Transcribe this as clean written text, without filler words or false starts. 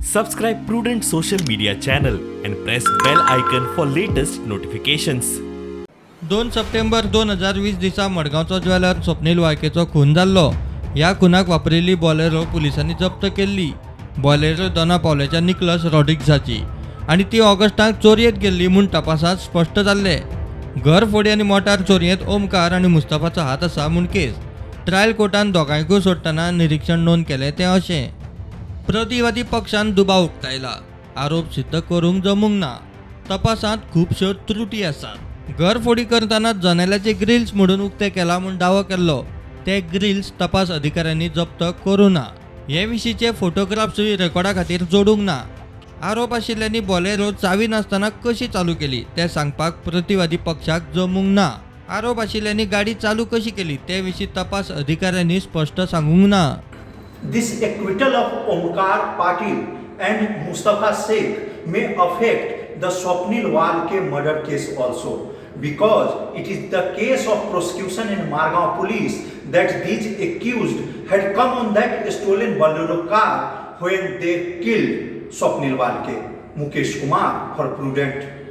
Subscribe Prudent social media channel and press bell icon for latest notifications. 2 सप्टेंबर 2020 दिसा मडगांवचो jeweller Swapnil वाळकेचो खून जाल्लो. ह्या खुनाक वापरिल्ली बॉलेरो पुलिसांनी जप्त केल्ली. बॉलेरो दोना पावल्याच्या निकलस रॉड्रिग्जाची आनी ती ऑगस्टाक चोरयेंत गेल्ली म्हूण तपासांत स्पश्ट जाल्लें. घरफोडी आनी मोटार चोरयेंत ओमकार आनी मुस्तफाचो हात आसा म्हूण केस ट्रायल कोर्टान दोगांयकूय सोडटना निरिक्षण नोंद केलें तें अशें. प्रतिवादी पक्षान दुबाव उक्तायला. आरोप सिद्ध करूंक जमूंक ना. तपासांत खुबश्यो त्रुटी आसात. घरफोडी करतना जनेलाचे ग्रिल्स मोडून उक्ते केला म्हूण दावो केल्लो. ते ग्रिल्स तपास अधिकाऱ्यांनी जप्त करूं ना. हे विशींचे फोटोग्राफ्सूय रेकॉर्डा खातीर जोडूंक ना. आरोप आशिल्ल्यांनी बोलेरो चावी नासतना कशी चालू केली तें सांगपाक प्रतिवादी पक्षाक जमूंक ना. आरोप आशिल्ल्यांनी गाडी चालू कशी केली ते विशीं तपास अधिकाऱ्यांनी स्पश्ट सांगूंक ना. This acquittal of Omkar Patil and Mustafa Sheikh may affect the Swapnil Walke murder case also, because it is the case of prosecution in Margao police that these accused had come on that stolen Bolero car when they killed Swapnil Walke. Mukesh Kumar for Prudent.